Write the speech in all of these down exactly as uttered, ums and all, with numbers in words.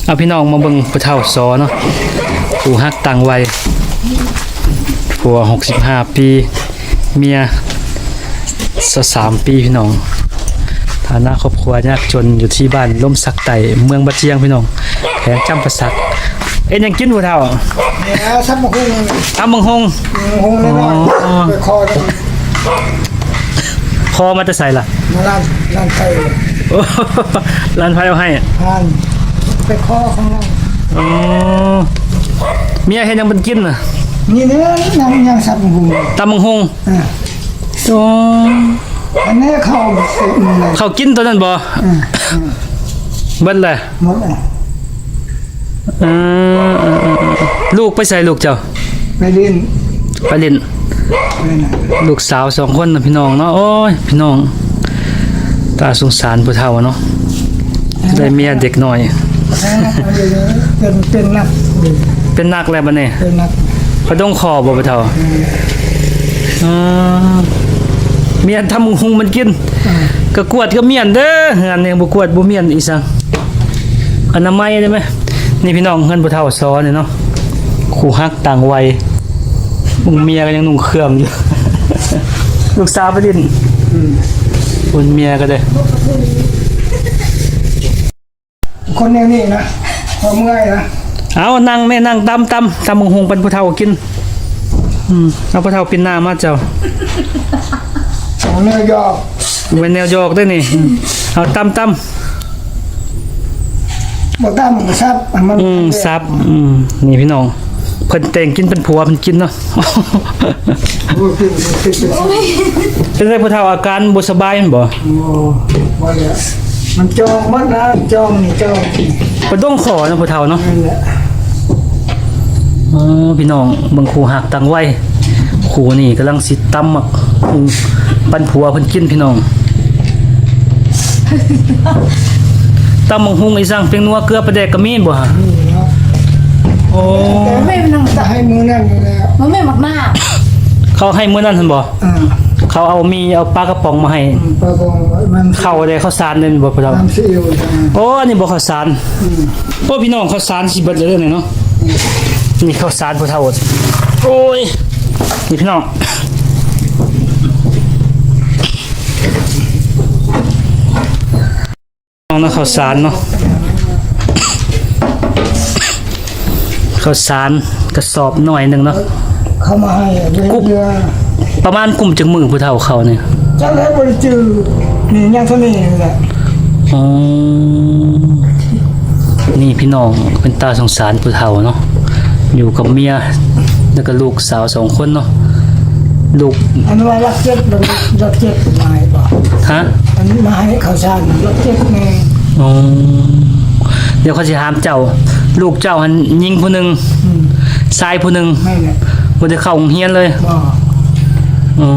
เอาพี่น้องมาเบิ่งผู้เฒ่าซอเนาะ ผู้ฮักต่างวัย ผัวหกสิบห้าปี เมียซาวสามปี พี่น้อง ฐานะครอบครัวยากจนอยู่ที่บ้านล่มสักไต่ เมืองบะเจียงพี่น้อง แขวงจำปาสัก เอ็นหยังกินผู้เฒ่า เนี่ย ตำบักหุ่ง ตำบักหุ่ง บักหุ่งน้อยๆ อ๋อ ไปขอ ขอมาแต่ไสล่ะ มาร้าน ร้านไฟ โอ้ ร้านไฟเอาให้ ร้าน ไปขอของเรา อ๋อ เมียเฮ็ดหยังเพิ่นกินน่ะ นี่เด้อ ยัง ยังตำบักหุ่ง ตำบักหุ่ง อ่า โอ้ อันนี้ข้าว ข้าวกินตอนนั้นบ่ อืม อืม เบิดเลย หมดเลย เออ เออ เออ เออ ลูกไปไสลูกเจ้า ไปเล่น ไปเล่น ไปไหน ลูกสาวสองคนน่ะพี่น้องเนาะ โอ้ย พี่น้อง ตาสงสารผู้เฒ่าเนาะ ได้เมียเด็กน้อย เป็น เป็นนัก เป็นนักแล้วบัดนี้ เป็นนัก พะดงขอบ่ผู้เฒ่า อืม อ่า เมียตำบักหุ่งมันกิน อ่า ก็กวดก็เมียนเด้อ เฮือนนี่บ่กวดบ่เมียนอีสัง อนามัยได้ไหม นี่พี่น้อง เฮือนผู้เฒ่าซอนี่เนาะ คู่ฮักต่างวัย เบิ่งเมียก็ยังนุ่งเครื่องอยู่ ลูกสาวไปเล่น อืม คุณเมียก็ได้ คนแนวนี้นะ พอเมื่อยนะ เอานั่งแม่ นั่งตำ ตำ ตำบักหุ่งปันผู้เฒ่ากิน อืม เอาผู้เฒ่าปิ่นหน้ามาเจ้า เอาแนวหยอก เป็นแนวหยอกได้นี่ เอาตำ ตำ บ่ตำก็สับ มัน อืม สับ อืม นี่พี่น้อง เพิ่นแต่งกินเป็นผัวเพิ่นกินเนาะ โอ้ย เป็น เป็น เป็น เป็นไงผู้เฒ่า อาการบ่สบายแม่นบ่ โอ้ บ่แล้ว มันจองหมดนะ จองนี่ จองนี่ ไปดงขอนะผู้เฒ่าเนาะ นั่นแหละ อ๋อ พี่น้อง เบิ่งคู่ฮักต่างวัย คู่นี่กำลังสิตำบักหุ่งปันผัวเพิ่นกินพี่น้อง ตำบักหุ่งอีสัง แป้งนัวเกลือปลาแดกก็มีบ่ฮะ นี่เนาะ โอ้ แต่ไม่มันนั่ง ให้มื้อนั้นอยู่แล้ว มันไม่หมักหน้า เขาให้มื้อนั้นหั่นบ่ อ่า เขาเอามี เอาปลากระป๋องมาให้ อืม ปลากระป๋องมัน ข้าวได้ ข้าวสารได้บ่พ่อเฒ่า น้ำซีอิ๊วใช่ไหม โอ้ อันนี้บ่ข้าวสาร อืม โอ้ พี่น้อง ข้าวสารสิเบิดเลยเนาะ นี่ข้าวสารพ่อเฒ่า โอ้ย นี่พี่น้อง น้องนะ ข้าวสารเนาะ ข้าวสารกระสอบหน่อยหนึ่งเนาะ เขามาให้เดือน กุ๊บ เดือน ประมาณกุมจักมื้อผู้เฒ่าเขาเนี่ย จักแล้วบ่ได้จื้อ นี่ยังเท่านี้แหละ อ๋อ นี่พี่น้อง เป็นตาสงสารผู้เฒ่าเนาะ อยู่กับเมีย แล้วก็ลูกสาวสองคนเนาะ ลูก อันว่ารักเจ็บ มันรักเจ็บหมายบ่ ฮะ อันนี้มาให้ข้าวสารรักเจ็บแน่ อ๋อ เดี๋ยวเขาสิถามเจ้า ลูกเจ้าหั้นยิงผู้หนึ่ง อืม ชายผู้หนึ่ง แม่นแหละ บ่ได้เข้าโรงเรียนเลย บ่ อ๋อ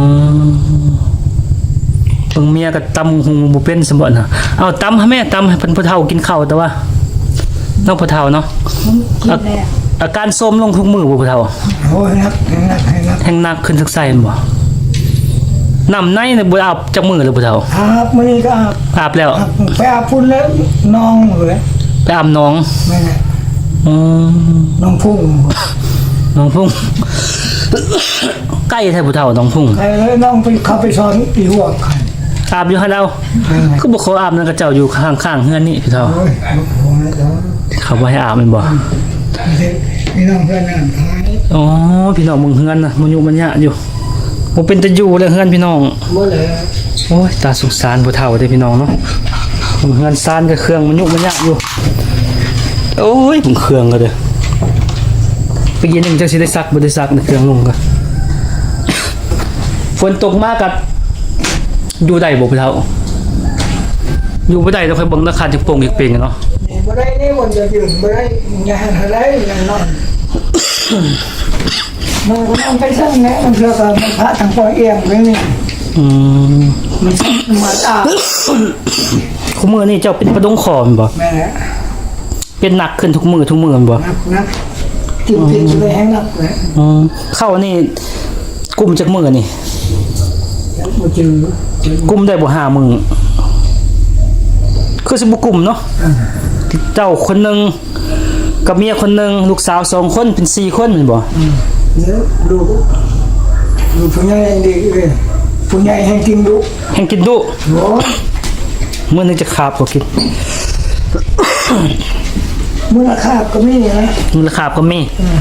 เบิ่งเมียก็ตำบักหุ่งบ่เป็นสมบัตินะ เอาตำให้แม่ ตำให้เพิ่นผู้เฒ่ากินข้าวแต่ว่า น้องผู้เฒ่าเนาะ กินแล้ว อา อาการโทรมลงทุกมื้อบ่ผู้เฒ่า โอ้ย หนัก หนัก หนัก แฮงหนักขึ้นสักไสบ่ น้ำในนี่บ่อาบจักมื้อเลยผู้เฒ่า อาบ มื้อนี้ก็อาบ อาบแล้ว อาบ ไปอาบพุ้นแล้ว หนองเลย ไปอาบหนอง แม่นแหละ อืม หนองพุ้ง หนองพุ้ง ใกล้แท้ผู้เฒ่าหนองพุ้ง ใกล้เลย น้องไป เขาไปสอนอีหัวก อาบอยู่หั่นเอา แม่นแหละ คือบ่ขออาบนำกับเจ้าอยู่ข้างๆเฮือนนี่ผู้เฒ่า โอ้ย บ่ขอแล้ว เขาบ่ให้อาบแม่นบ่ พี่น้องเพื่อนนั่นขาย อ๋อ พี่น้องเบิ่งเฮือนนะ มันยุมันยะอยู่ บ่เป็นตาอยู่เลยเฮือนพี่น้อง บ่เลย โอ้ย ตาสงสารผู้เฒ่าเด้อพี่น้องเนาะ เบิ่งเฮือนซานกับเครื่องมันยุมันยะอยู่ โอ้ย เบิ่งเครื่องก็เด้อ ไปกินหนึ่งจักสิได้ซักบ่ได้ซักในเครื่องนุ่งก็ ฝนตกมากัด อยู่ได้บ่ผู้เฒ่า อยู่บ่ได้ แล้วค่อยเบิ่งราคาจักโป่งจักเปงเนาะ บ่ได้นี่ มันจะยืนบ่ได้ งานอะไร งานนอน มันก็นอนไปซั่นแหละ มันเพื่อก็มันพระทางปอยเอี่ยมเลยนี่ อืม มันมาตา คุมื้อนี้เจ้าเป็นปะดงขอแม่นบ่ แม่นแหละ เป็นหนักขึ้นทุกมื้อทุกมื้อแม่นบ่ หนัก หนัก กินเผ็ดไปแฮงหนักเลย อืม ข้าวนี่ กุมจักมื้อนี่ บ่จือ กุมได้บ่ห้ามื้อ คือสิบ่กุมเนาะ อ่า เจ้าคนหนึ่งกับเมียคนหนึ่ง ลูกสาวสองคน เป็นสี่คนแม่นบ่? อืม เนี่ย ลูก ลูกผู้ใหญ่เด็กเอ้ย ผู้ใหญ่แฮงกินดุ แฮงกินดุ โอ้ มื้อหนึ่งจะคาบก็กิน มื้อละคาบก็มีนะ มื้อละคาบก็มี อืม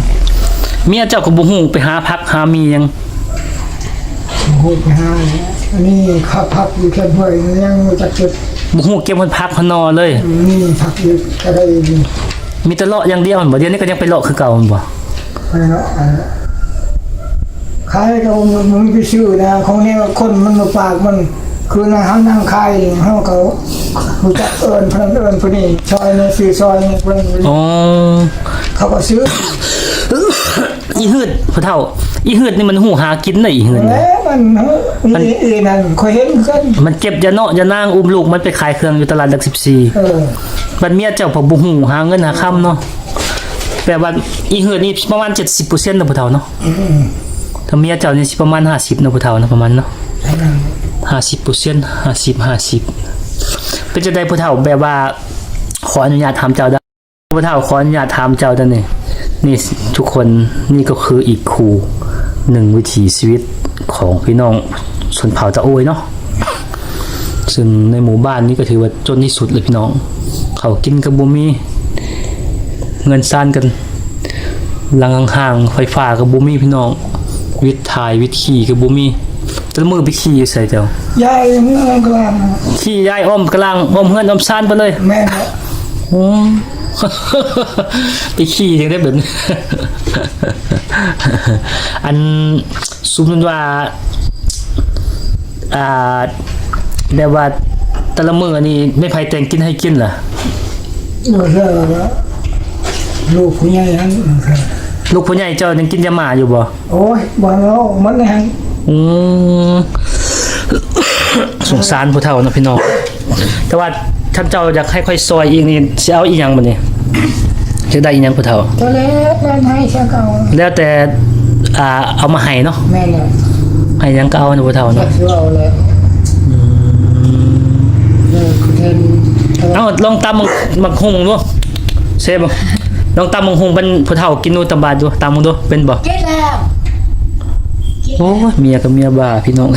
เมียเจ้าก็บ่ฮู้ไปหาผักหามีหยัง บ่ฮู้ไปหา อันนี้เขาพักอยู่แค่ห้วย ยังบ่จักเก็บ บ่ฮู้เก็บฮอดผักฮอดหน่อเลย อืม นี่พักอยู่ก็ได้อยู่ มีแต่เลาะอย่างเดียวหั่นบ่? เดี๋ยวนี้ก็ยังไปเลาะคือเก่าหั่นบ่? ไปเลาะ ขายก็มันไปซื้อนะ ของแนวคนมันบ่ปากมัน คือนะ เฮานั่งขายนี่ เฮาก็รู้จักเอิ้นเพิ่นเอิ้นผู้นี้ ซอยนี้ซื้อซอยนี้เพิ่น อ๋อ เขาก็ซื้อ อีหืด พ่อเฒ่า อีหืดนี่มันฮู้หากินได้ อีหืดนี่ แล้วมัน มัน อี อีนั่น ข้อยเห็นคือกัน มันเก็บยาเนาะยานาง อุ้มลูกมันไปขายเครื่องอยู่ตลาดหลักสิบสี่ เออ บัดเมียเจ้าพอบ่ฮู้หาเงินหาคำเนาะ แบบว่าอีหืดนี่ประมาณเจ็ดสิบเปอร์เซ็นต์เนาะ พ่อเฒ่าเนาะ อืม ถ้าเมียเจ้านี่สิประมาณห้าสิบเนาะ พ่อเฒ่าเนาะ ประมาณเนาะ อืม ห้าสิบเปอร์เซ็นต์ ห้าสิบ ห้าสิบ เป็นจั่งใด พ่อเฒ่า แบบว่า ขออนุญาตถามเจ้าได้ พ่อเฒ่า ขออนุญาตถามเจ้าเด้อนี่ นี่ทุกคน นี่ก็คืออีกคู่หนึ่งวิถีชีวิตของพี่น้องชนเผ่าตะโอยเนาะ ซึ่งในหมู่บ้านนี้ก็ถือว่าจนที่สุดเลยพี่น้อง ข้าวกินก็บ่มี เฮือนซานกันหลังห่างๆ ไฟฟ้าก็บ่มีพี่น้อง วิทย์ถ่ายวิทย์ขี่ก็บ่มี แต่ละมื้อไปขี่อยู่ไสเจ้า? ยายเมืองกลาง ขี่ยายอ้อมกลาง อ้อมเฮือนอ้อมซานไปเลย แม่นแล้ว โอ้ ไปขี่จั่งใดแบบนี้ อัน สมมุติว่า อ่า แบบว่าแต่ละมื้อนี่แม่นไผแต่งกินให้กินล่ะ? เออ แล้ว ลูกผู้ใหญ่หั่น เออ ลูกผู้ใหญ่เจ้ายังกินยาม่าอยู่บ่? โอ้ย บ่แล้ว มันแฮง อืม สงสารผู้เฒ่าเนาะพี่น้อง แต่ว่าถ้าเจ้าอยากให้ข้อยซอยอีกนี่ สิเอาอีหยังบัดนี้? อยากได้อีหยังผู้เฒ่า? ก็แล้วแต่ให้ซะเก่า แล้วแต่ อ่า เอามาให้เนาะ แม่นแหละ ให้หยังก็เอาเนาะผู้เฒ่าเนาะ จักสิเอาแล้ว อืม เออ คือแทน เอา ลองตำบัก บักหุ่งดู เซฟ ลองตำบักหุ่งเป็นผู้เฒ่ากินดู ตำบาดดู ตำดู เป็นบ่? กินแล้ว โอ้ย เมียกับเมียบ้าพี่น้อง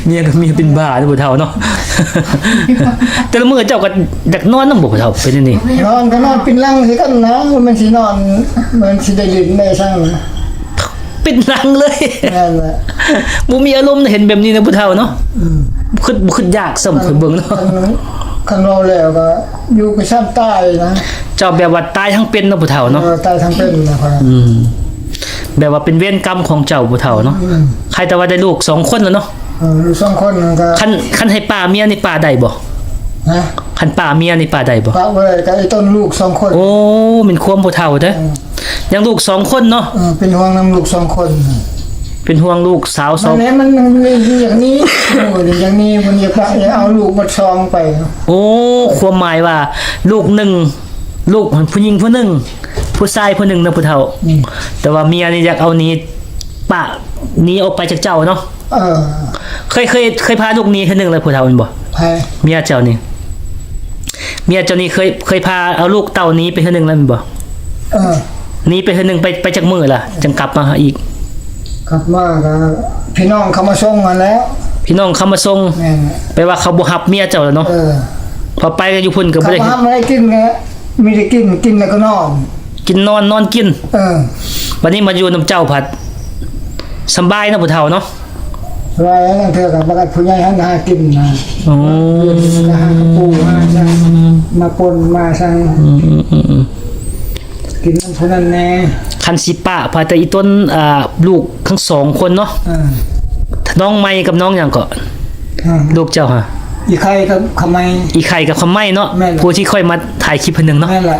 เมียกับเมียเป็นบ้าเด้อผู้เฒ่าเนาะ แต่ละมื้อเจ้าก็อยากนอนนำบ่ผู้เฒ่า เป็นอันนี้? นอนก็นอนปิดหลังคือกันนะ มันสินอน มันสิได้เล่นได้ซั่งนะ ปิดหลังเลย นั่นแหละ บ่มีอารมณ์เห็นแบบนี้นะผู้เฒ่าเนาะ อืม คิด บ่คิดอยากซ้ำ ข้อยเบิ่งเนาะ คัน คันเว้าแล้วก็อยู่ไปซ้ำตายนะ เจ้าแบบว่าตายทั้งเป็นเนาะผู้เฒ่าเนาะ เออ ตายทั้งเป็นนะ อืม แบบว่าเป็นเวรกรรมของเจ้าผู้เฒ่าเนาะ อืม ใครแต่ว่าได้ลูกสองคนแล้วเนาะ เออ ลูกสองคนนั่นก็ คัน คันให้ป้าเมียนี่ป้าได้บ่? ฮะ? คันป้าเมียนี่ป้าได้บ่? ป้าบ่ได้ ก็ไอ้ต้นลูกสองคน โอ้ เป็นความผู้เฒ่าเด้อ อืม ยังลูกสองคนเนาะ เออ เป็นห่วงนำลูกสองคน เป็นห่วงลูกสาวสอง นั่นแหละ มัน มัน มันอย่างนี้ โอ้ย อย่างนี้ มันอยากได้ อยากเอาลูกมาซองไป โอ้ ความหมายว่า ลูกหนึ่ง ลูกผู้หญิงผู้หนึ่ง ผู้ชายผู้หนึ่งนะผู้เฒ่า อืม แต่ว่าเมียนี่อยากเอาหนี ปะหนีออกไปจากเจ้าเนาะ เออ เคย เคย เคยพาลูกหนีเทื่อหนึ่งแล้วผู้เฒ่าแม่นบ่? ไผ? เมียเจ้านี่ เมียเจ้านี่เคย เคยพาเอาลูกเต้าหนีไปเทื่อหนึ่งแล้วแม่นบ่? เออ หนีไปเทื่อหนึ่ง ไป ไปจักมื้อล่ะ จั่งกลับมาหาอีก? กลับมาก็พี่น้องเขามาส่งหั่นแหละ พี่น้องเขามาส่ง แม่น แปลว่าเขาบ่ฮับเมียเจ้าแล้วเนาะ เออ พอไปก็อยู่พุ้นก็บ่ได้ เขาบ่ฮับอะไรกินก็ มีแต่กิน กินแล้วก็นอน กินนอน นอนกิน เออ บัดนี้มาอยู่นำเจ้าผัด สำบายเนาะผู้เฒ่าเนาะ ว่าแล้วลางเทื่อก็บักผู้ใหญ่หันหากินนะ อ๋อ ก็หากระปูมาซะ มาป่นมาซะ อืม อืม อืม อืม กินนั่นเท่านั้นแน่ คันสิปะพาแต่อีต้น อ่า ลูกทั้งสองคนเนาะ อ่า น้องไม้กับน้องหยังเกาะ อ่า ลูกเจ้าฮะ อีไข่กับคำไม้ อีไข่กับคำไม้เนาะ แม่น ผู้ที่ค่อยมาถ่ายคลิปเพิ่นหนึ่งเนาะ แม่นแหละ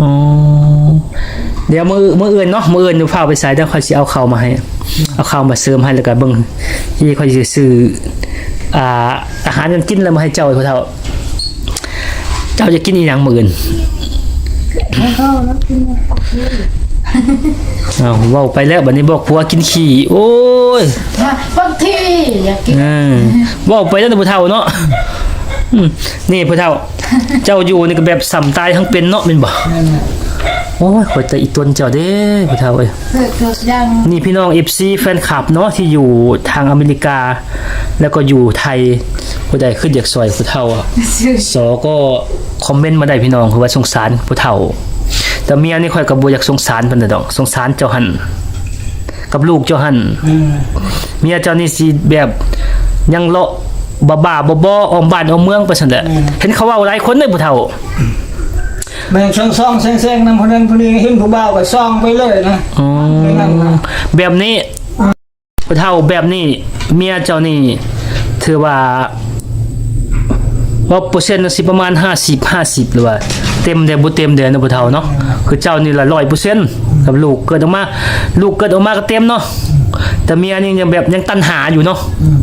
อ๋อ เดี๋ยวมื้อ มื้ออื่นเนาะ มื้ออื่นเดี๋ยวพาไปใส่ เดี๋ยวค่อยสิเอาข้าวมาให้ เอาข้าวมาเสริมให้ แล้วก็เบิ่งที่ค่อยสิซื้อ อ่า อาหารการกินแล้วมาให้เจ้าพ่อเฒ่า เจ้าจะกินอีหยังมื้ออื่น? เอาข้าวแล้วกินนะ เอา เว้าไปแล้ว บัดนี้บอกผัวกินขี้ โอ้ย บางทีอยากกิน เออ เว้าไปแล้วแต่ผู้เฒ่าเนาะ อืม นี่ผู้เฒ่า เจ้าอยู่นี่ก็แบบสำตายทั้งเป็นเนาะแม่นบ่ นั่นน่ะ โอ้ย ข้อยแต่อีตนเจ้าเด้ ผู้เฒ่าเอ้ย เกิดเกิดยัง นี่พี่น้อง เอฟซี แฟนคลับเนาะ ที่อยู่ทางอเมริกา แล้วก็อยู่ไทย ผู้ใดคิดอยากซอยผู้เฒ่าอะ สอ ก็คอมเมนต์มาได้พี่น้อง คือว่าสงสารผู้เฒ่า แต่เมียนี่ข้อยก็บ่อยากสงสารปานใดดอก สงสารเจ้าหั่น กับลูกเจ้าหั่น อืม เมียเจ้านี่สิแบบยังเลาะบ้าๆบอๆอ้อมบ้านอ้อมเมืองไปซั่นแหละ อืม เห็นเขาเว้าหลายคนเด้ผู้เฒ่า แม่นส่องๆแซงๆนำผู้นั้นผู้นี้ เห็นผู้บ่าวก็ส่องไปเลยนะ อ๋อ ไปนั่นนะ แบบนี้ ผู้เฒ่าแบบนี้ เมียเจ้านี่ ถือว่า ว่าเปอร์เซ็นต์น่ะสิประมาณห้าสิบ ห้าสิบ หรือว่า เต็มเด้บ่เต็มเด้เนาะผู้เฒ่าเนาะ คือเจ้านี่ละร้อยเปอร์เซ็นต์ กับลูกเกิดออกมา ลูกเกิดออกมาก็เต็มเนาะ แต่เมียนี่ยังแบบยังตัณหาอยู่เนาะ อืม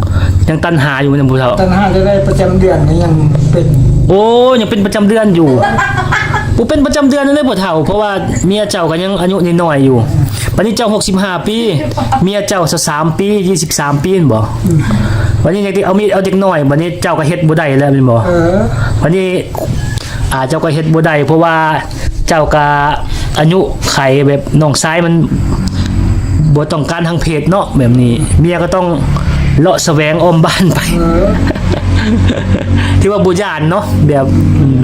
ยังตัณหาอยู่เนี่ยผู้เฒ่า ตัณหาจะได้ประจำเดือนก็ยังเป็น โอ้ ยังเป็นประจำเดือนอยู่ บ่เป็นประจำเดือนนั่นเด้ผู้เฒ่า เพราะว่าเมียเจ้าก็ยังอายุน้อยๆอยู่ บัดนี้เจ้าหกสิบห้าปี เมียเจ้าสิบสามปี ยี่สิบสามปีแม่นบ่ อืม บัดนี้ยังสิเอามีเอาเด็กน้อย บัดนี้เจ้าก็เฮ็ดบ่ได้แล้วแม่นบ่ เออ บัดนี้ อ่า เจ้าก็เฮ็ดบ่ได้ เพราะว่าเจ้าก็อายุไขแบบน้องชายมันบ่ต้องการทางเพศเนาะ แบบนี้ เมียก็ต้องเลาะแสวงอ้อมบ้านไป เออ ที่ว่าบ่ย้านเนาะ แบบ อืม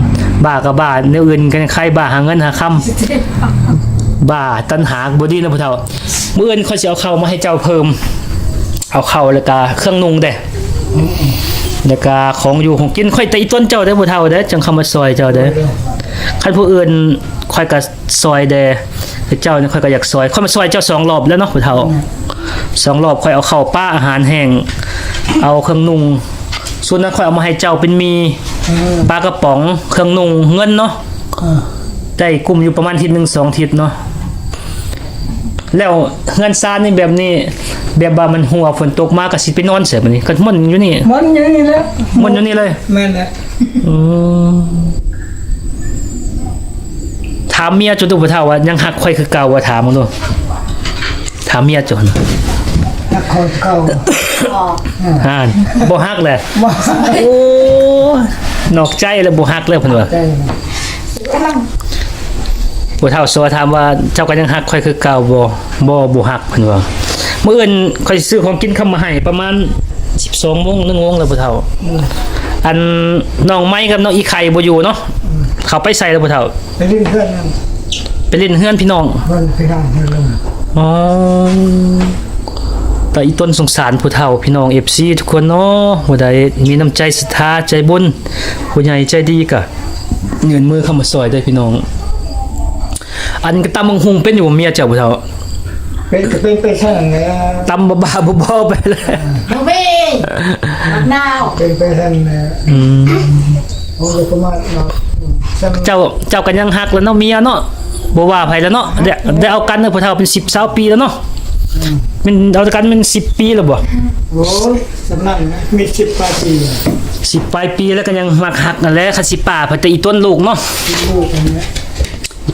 บ้าก็บ้า แนวอื่นก็ยังไค บ้าหาเงินหาคำ บ้าตัณหาบ่ดีนะผู้เฒ่า มื้ออื่นข้อยสิเอาข้าวมาให้เจ้าเพิ่ม เอาข้าวแล้วก็เครื่องนุ่งเด้ แล้วก็ของอยู่ของกิน ข้อยแต่อีตนเจ้าเด้อผู้เฒ่าเด้อ จั่งเข้ามาซอยเจ้าเด้อ คันผู้อื่นข้อยก็ซอยเด้ แต่เจ้านี่ข้อยก็อยากซอย ข้อยมาซอยเจ้าสองรอบแล้วเนาะผู้เฒ่า สองรอบข้อยเอาข้าวปลาอาหารแห้ง เอาเครื่องนุ่ง ส่วนนั้นข้อยเอามาให้เจ้าเป็นหมี่ เออ ปลากระป๋อง เครื่องนุ่ง เงินเนาะ เออ ได้กุ้มอยู่ประมาณอาทิตย์หนึ่งสองอาทิตย์เนาะ แล้วเฮือนซานนี่แบบนี้ แบบว่ามันหัวฝนตกมาก็สิไปนอนใส่บัดนี้ ก็ม่วนอยู่นี่ ม่วนอยู่นี่แหละ ม่วนอยู่นี่เลย แม่นแหละ อืม ถามเมียเจ้าดูผู้เฒ่าว่ายังฮักข้อยคือเก่าบ่ ถามมันดู ถามเมียเจ้าหั่น ฮักข้อยคือเก่า อ่า บ่ฮักแหละ บ่ โอ้ นอกใจแล้วบ่ฮักแล้วเพิ่นว่า ใช่ ผู้เฒ่าสอถามว่า เจ้าก็ยังฮักข้อยคือเก่าบ่ บ่ บ่ฮักเพิ่นว่า มื้ออื่นข้อยสิซื้อของกินเข้ามาให้ประมาณสิบสองโมง หนึ่งโมงแล้วผู้เฒ่า อืม อันน้องไม้กับน้องอีไข่บ่อยู่เนาะ อืม เขาไปไสแล้วผู้เฒ่า ไปเล่นเฮือนนั่น ไปเล่นเฮือนพี่น้อง เฮือนพี่น้องเฮือนลุง อ๋อ แต่อีตนสงสารผู้เฒ่าพี่น้อง เอฟซี ทุกคนเนาะ ผู้ใดมีน้ำใจศรัทธาใจบุญ ผู้ใหญ่ใจดีก็ยื่นมือเข้ามาซอยได้พี่น้อง อันก็ตำบักหุ่งเป็นอยู่บ่เมียเจ้าผู้เฒ่า เป็นก็เป็นไปซั่นแหละ ตำบ้าๆบอๆไปเลย บ่มี บักนาว เป็นไปซั่นแหละ อืม โอ้ย ประมาณเนาะ เจ้า เจ้าก็ยังฮักแล้วเนาะเมียเนาะ บ่ว่าไผแล้วเนาะ ได้ ได้เอากันเนาะ ผู้เฒ่าเป็นสิบ ซาวปีแล้วเนาะ อืม เป็น เอากันเป็นสิบปีแล้วบ่ โอ้ย สำนักนะ มีสิบปลายปี สิบปลายปีแล้วก็ยังมักฮักนั่นแหละ คันสิป้าไปแต่อีต้นลูกเนาะ ลูกอย่างเงี้ย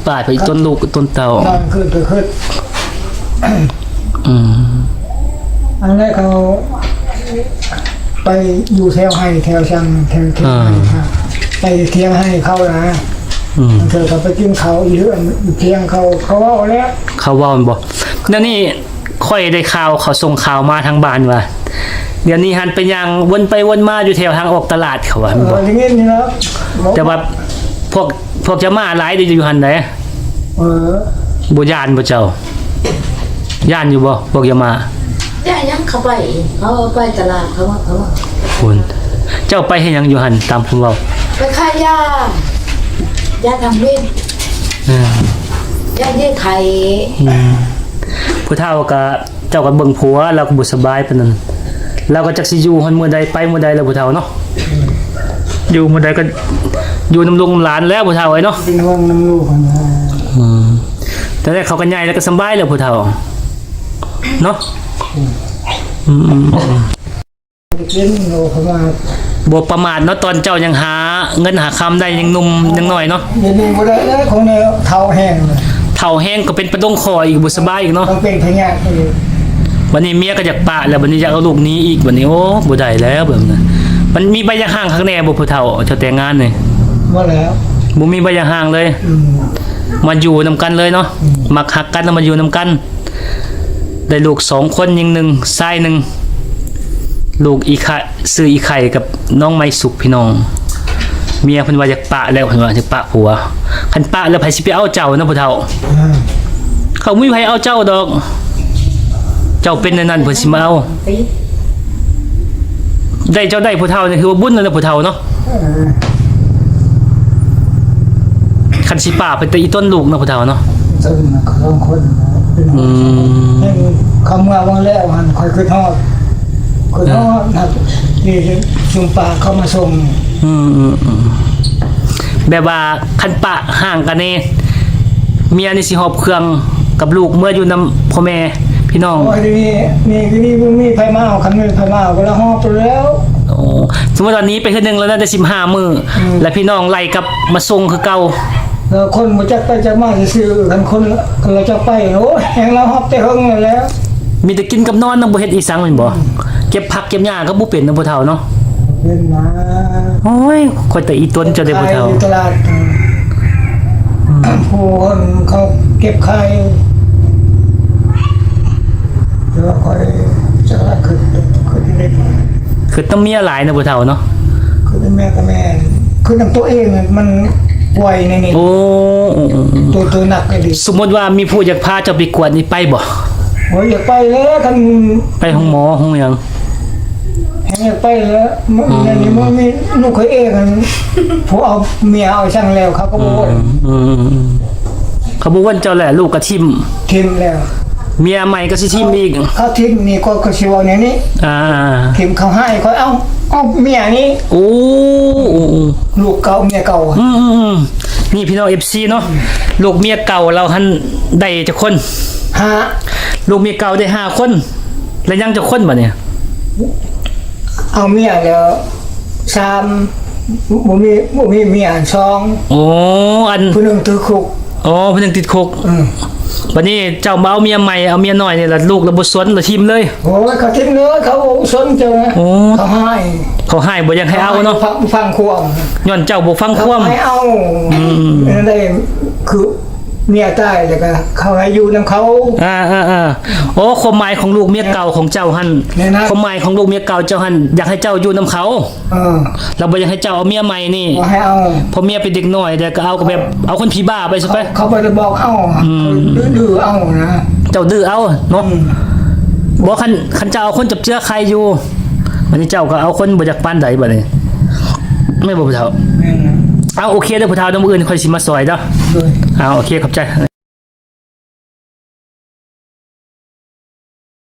ป้าไปอีต้นลูกต้นเต้า ตอนคืนก็คืน อืม อันนั้นเขาไปอยู่แถวไฮ่แถวชังแถวเทียง อ่า ไฮ่ค่ะ ไปเทียงไฮ่เขานะ อืม บางเทื่อเขาไปกินเขาวอยู่เรือนอยู่เทียงเขา เขาเว้าแล้ว เขาเว้าแม่นบ่ เดี๋ยวนี้ข้อยได้ข่าว เขาส่งข่าวมาทางบ้านว่า เดี๋ยวนี้หันไปย่างวนไปวนมาอยู่แถวทางออกตลาดเขาว่า เอ แม่นบ่ อ ได้ยินอยู่แล้ว แต่ว่าพวก พวกจะมาหลายเด้อยู่หันใด เออ บ่ย้านบ่เจ้า ย้านอยู่บ่ พวกจะมา ย่ายังเข้าไป เขาเอาไปตลาดเขาว่า เขาว่า คุณ เจ้าไปเฮ็ดหยังอยู่หันตามคำเว้า ไปขายยา ยาทำเวร เออ ยาแก้ไข อืม ผู้เฒ่าก็ เจ้าก็เบิ่งผัว ลาวก็บ่สบายปานนั้น ลาวก็จักสิอยู่ฮอดมื้อใดไปมื้อใดแล้วผู้เฒ่าเนาะ อยู่มื้อใดก็อยู่นำลูกนำหลานแล้วผู้เฒ่าเอ้ยเนาะ เป็นห่วงนำลูกนะ อืม แต่แล้วเขาก็ใหญ่แล้วก็สำบายแล้วผู้เฒ่า เนาะ อืม อืม อืม อืม กินโลเขามา บ่ประมาทเนาะ ตอนเจ้ายังหาเงินหาคำได้ยังหนุ่มยังน้อยเนาะ เดี๋ยวนี้บ่ได้แล้ว ของแนวเฒ่าแฮง เฒ่าแฮงก็เป็นประดงคออีก บ่สบายอีกเนาะ ต้องเป็นพยาธิอีก บัดนี้เมียก็อยากปะแล้ว บัดนี้อยากเอาลูกหนีอีก บัดนี้ โอ้ บ่ได้แล้วแบบนั้น มันมีใบยาห่างข้างแน่บ่ผู้เฒ่า เจ้าแต่งงานนี่ บ่แล้ว บ่มีใบยาห่างเลย อืม มาอยู่นำกันเลยเนาะ อืม มักฮักกันแล้วมาอยู่นำกัน ได้ลูกสองคน หญิงหนึ่ง ชายหนึ่ง ลูกอีไข่ ชื่ออีไข่กับน้องไม้สุกพี่น้อง เมียเพิ่นว่าอยากปะแล้ว เพิ่นว่าอยากปะผัว คันปะแล้วไผสิไปเอาเจ้านะผู้เฒ่า อ่า เขาบ่มีไผเอาเจ้าดอก เจ้าเป็นอันนั้นเพิ่นสิมาเอา ได้เจ้าได้ผู้เฒ่านี่คือว่าบุญแล้วนะผู้เฒ่าเนาะ เออ คันสิปะเป็นแต่อีต้นลูกเนาะผู้เฒ่าเนาะ ต้นน่ะสองคนนะ เป็น อืม ยังเขาเมื่อวันแล้วหั่น ข้อยคิดฮอด คิดฮอดนะ นี่ซุมปะเขามาส่ง อืม อืม อืม แบบว่าคันปะห่างกันนี่ เมียนี่สิหอบเครื่องกับลูกเมื่ออยู่นำพ่อแม่พี่น้อง โอ้ย นี่ นี่ นี่ บ่มีไผมาเอา คันมีไผมาเอาก็ละหอบไปแล้ว โอ้ สมมุติว่าหนีไปเทื่อหนึ่งแล้วน่าจะสิบห้ามื้อ อืม แล้วพี่น้องไล่กลับมาส่งคือเก่า แล้วคนบ่จักไปจักมาซื่อๆ คันคนเราจักไป โอ้ย แฮงละหอบแต่เฮิงแล้ว มีแต่กินกับนอนเนาะ บ่เฮ็ดอีสังแม่นบ่ เก็บผักเก็บหญ้าก็บ่เป็นเนาะผู้เฒ่าเนาะ เป็นนะ โอ้ย ข้อยแต่อีตนเจ้าเด้อผู้เฒ่า ขายอยู่ตลาด อืม ผู้คนเขาเก็บขาย แต่ว่าข้อยจะละคิด คิดได้ คือต้องมีหลายนะผู้เฒ่าเนาะ คือเป็นแม่กับแม่ คือน้ำตัวเองมันป่วยในนี่ โอ้ อืม อืม อืม ตัว ตัวหนักเลยดิ สมมติว่ามีผู้อยากพาเจ้าไปกวดนี่ไปบ่ โอ้ย อยากไปแล้ว คัน ไปห้องหมอห้องหยัง แฮงอยากไปแล้ว มัน อืม ในนี้มันมีลูกเขาเอง อัน ผู้เอาเมียเอาช่างแล้ว เขาก็บ่ อืม อืม อืม เขาบ่เว้นเจ้าแหละ ลูกก็ทิ่ม ทิ่มแล้ว เมียใหม่ก็สิทิ่มอีก เขาทิ่มนี่ก็ ก็สิเว้าแนวนี้ อ่า ทิ่มเขาให้ เขาเอา เอาเมียนี่ โอ้ โอ้ โอ้ ลูกเก่าเมียเก่า อืม อืม อืม นี่พี่น้อง เอฟซี เนาะ ลูกเมียเก่าเราหั่นได้จักคน ห้า ลูกเมียเก่าได้ห้าคน แล้วยังจักคนบัดนี้ เอาเมียแล้วสาม บ่มี บ่มีเมียสอง โอ้ อัน ผู้หนึ่งติดคุก อ๋อ ผู้หนึ่งติดคุก อืม บัดนี้เจ้ามาเอาเมียใหม่ เอาเมียน้อยนี่ล่ะ ลูกละบ่สน ละทิ่มเลย โอ้ย เขาทิ่มเลย เขาบ่สนเจ้านะ โอ้ เขาให้ เขาให้บ่อยากให้เอาเนาะ ฟัง ฟังความ ย้อนเจ้าบ่ฟังความ เขาให้เอา อืม นั่นได้ คือเมียตายแล้วก็เขาให้อยู่นำเขา อ่า อ่า อ่า โอ้ ความหมายของลูกเมียเก่าของเจ้าหั่น แน่นะ ความหมายของลูกเมียเก่าเจ้าหั่น อยากให้เจ้าอยู่นำเขา เออ แล้วบ่อยากให้เจ้าเอาเมียใหม่นี่ บ่ให้เอา เพราะเมียเป็นเด็กน้อย แต่ก็เอาก็แบบ เอาคนผีบ้าไปซะไป เขา เขาบ่ได้บอกเอา อืม ดื้อๆ เอานะ เจ้าดื้อเอาเนาะ อืม บ่ คัน คันเจ้าเอาคนจับเจือใครอยู่ บัดนี้เจ้าก็เอาคนบ่อยากปานใดบัดนี้ แม่นบ่ผู้เฒ่า แม่นนะ เอา โอเคเด้อผู้เฒ่า เดี๋ยวมื้ออื่นค่อยสิมาซอยเด้อ โดย เอา โอเค ขอบใจ